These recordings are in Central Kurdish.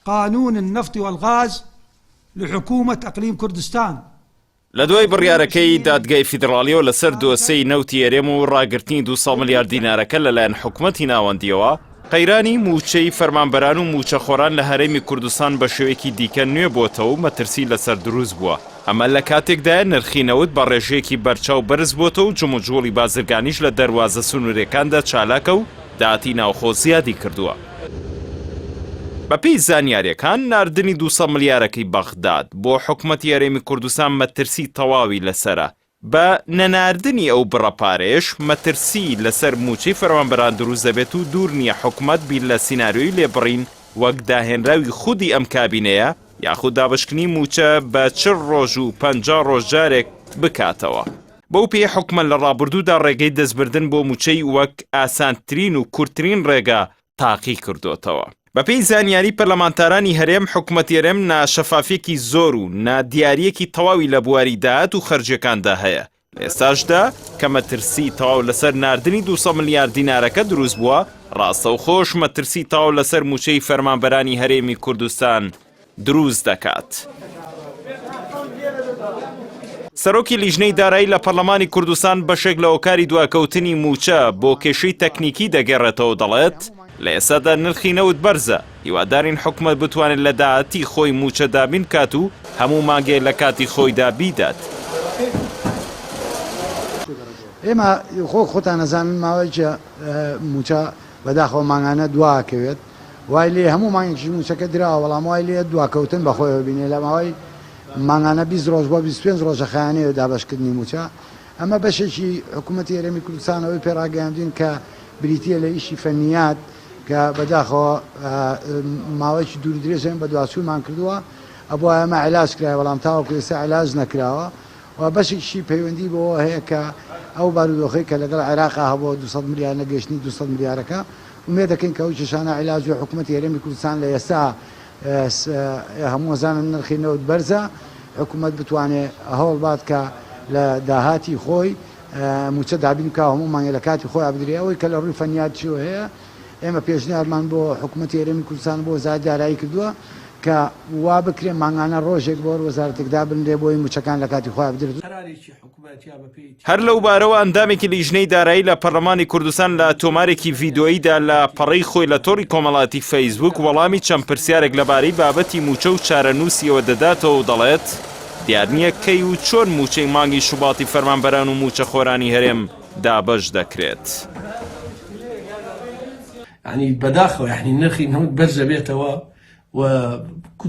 قانون النفط والغاز لحكومة اقليم كردستان. لە دوای بڕیارەکەی دادگای فیدڕاڵیەوە لەسەر دۆسێی نەوتی هەرێم و ڕاگرتنی 200 ملیار دینارەکە لەلایەن حکومەتی ناوەندیەوە، قەیرانی مووچەی فەرمانبەران و مووچەخۆران لە هەرێمی کوردستان بە شێوەیەکی دیکە نوێ بۆتەوە و مەترسی لەسەر دروست بووە. ئەمە لە کاتێکدایە نرخی نەوت بە ڕێژەیەکی بەرچاو بەرز بۆتەوە و جموجوڵی بازرگانیش لە دەروازە سنوورێکاندا چالاکە و داهاتی ناوخۆ زیادی کردووە. بەپێی زانیارییەکان، ناردنی 200 ملیارەکەی بەغداد بۆ حکومەتی هەرێمی کوردستان مەترسی تەواوی لەسەرە، بە نەناردنی ئەو بڕە پارەیەش مەترسی لەسەر مووچەی فەرمانبەران دروست دەبێت و دوور نییە حکومەت بیر لە سیناریۆی لێبڕین وەک داهێنراوی خودی ئەم کابینەیە یاخود دابەشکردنی مووچە بە 40 ڕۆژ و 50 ڕۆژ جارێک بکاتەوە. بەو پێیە حکومەت لە ڕابردوودا ڕێگەی دەستبردن بۆ مووچەی وەک ئاسانترین و کورتترین ڕێگا تاقی کردۆتەوە. بەپێی زانیاری پەرلەمانتارانی هەرێم، حکومەتی هەرێم ناشەفافیەکی زۆر و نادیارییەکی تەواوی لە بواری داهات و خەرجیەکاندا هەیە، لە ئێستاشدا کە مەترسی تەواو لەسەر ناردنی 200 ملیار دینارەکە دروست بووە، ڕاستەوخۆش مەترسی تەواو لەسەر مووچەی فەرمانبەرانی هەرێمی کوردستان دروست دەکات. سەرۆکی لیژنەی دارایی لە پەرلەمانی کوردستان بەشێک لە هۆکاری دواکەوتنی مووچە بۆ کێشەی تەکنیکی دەگەڕێتەوە و دەڵێت، لە ئێستادا نرخی نەوت بەرزە، هیوادارین حکومەت بتوانێت لە داهاتی خۆی مووچە دابین بکات و هەموو مانگێک لە کاتی خۆیدا بیدات. ئێمە خۆ خۆتان ئەزانن ماوەیەکە مووچە بەداخەوە مانگانە دواکەوێت، وای لێ هەموو مانگێکیش مووچەکە دراوە، بەڵام وای لێ دواکەوتن بەخۆیەوە بینێ لە ماوەی مانگانە 20 ڕۆژ بۆ 25 ڕۆژە خایەنەیە دابەشکردنی مووچە. ئەمە بەشێکی حکوومەتی هەرێمی کوردستان ئەوەی پێ ڕاگەیاندوین کە بریتییە لە ئیشی فەنیات کە بەداخەوە ماوەیەکی دوور و درێژ ئێمە بەدواچوونمان کردووە، ئەبوایە ئەمە عیلاج کرایە، بەڵام تاوەکو ئێستا عیلاج نەکراوە و بەشێکیشی پەیوەندی بەوە هەیە کە ئەو بارودۆخەی کە لەگەڵ عێراقا هەبووە 200 ملیار نەگەیشتنی 200 ملیارەکە ئومێد دەکەین کە ئەو کێشانە عیلاج و حکومەتی هەرێمی کوردستان لە ئێستا هەموو ئەزانن نرخی نەوت بەرزە حکومەت بتوانێ هەوڵ بات کە لە داهاتی خۆی موچە دابین بکا هەموو مانگێ لە کاتی خۆی بدرێ ئەوەی کە لە ڕووی فەنیاتیەوە هەیە ئێمە پێشنیارمان بۆ حکومەتی هەرێمی کوردستان بۆ وەزارەتی دارایی کردووە کە وا بکرێ مانگانە ڕۆژێک بۆ هەر وەزارەتێک دابنرێ بۆی موچەکان لە کاتی خۆیان بدرێت. هەر لەو بارەوە ئەندامێکی لیژنەی دارایی لە پەرلەمانی کوردستان لە تۆمارێکی ڤیدۆییدا لە پەڕەی خۆی لە تۆڕی کۆمەڵاتی فەیسبوک وەڵامی چەند پرسیارێک لەبارەی بابەتی مووچە و چارەنووسیەوە دەداتەوە و دەڵێت، دیار نییە کەی و چۆن مووچەی مانگی شوباتی فەرمانبەران و مووچەخۆرانی هەرێم دابەش دەکرێت. یانی بەداخەوە یانی نرخی نەوت بەرزەبێتەوە و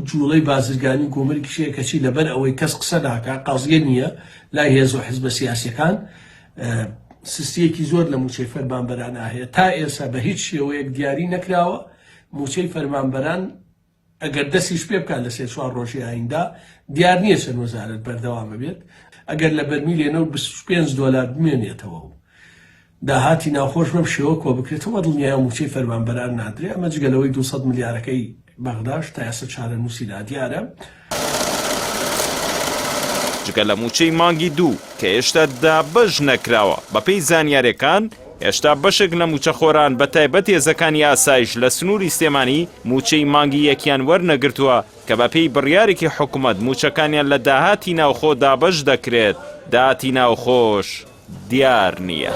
جوڵەی بازرگانی و گومرگیش هەیە کەچی لەبەر ئەوەی کەس قسە ناکا قەزیە نییە لای هێز و حزبە سیاسیەکان سستیەکی زۆر لە موچەی فەرمانبەران هەیە تا ئێستا بە هیچ شێوەیەک دیاری نەکراوە موچەی فەرمانبەران ئەگەر دەستیش پێ بکات لە سێ چوار ڕۆژی ئایندا دیار نییە چەند وەزارەت بەردەوامە بێت ئەگەر لە بەرمیلێ نەوت 25 دۆلار بمێنێتەوە و داهاتی ناوخۆش بەم شێوە کۆبکرێتەوە بە دڵنیایەوە مووچەی فەرمانبەران نادرێ، ئەمە جگە لەوەی 200 ملیارەکەی بەغداش تا ئێستا چارەنووسی نادیارە. جگە لە مووچەی مانگی دوو کە هێشتا دابەش نەکراوە، بەپێی زانیارییەکان هێشتا بەشێک لە مووچەخۆران بەتایبەت هێزەکانی ئاسایش لە سنووری سلێمانی مووچەی مانگی یەکیان وەرنەگرتووە کە بەپێی بڕیارێکی حکومەت مووچەکانیان لە داهاتی ناوخۆ دابەش دەکرێت، داهاتی ناوخۆش دیار نییە.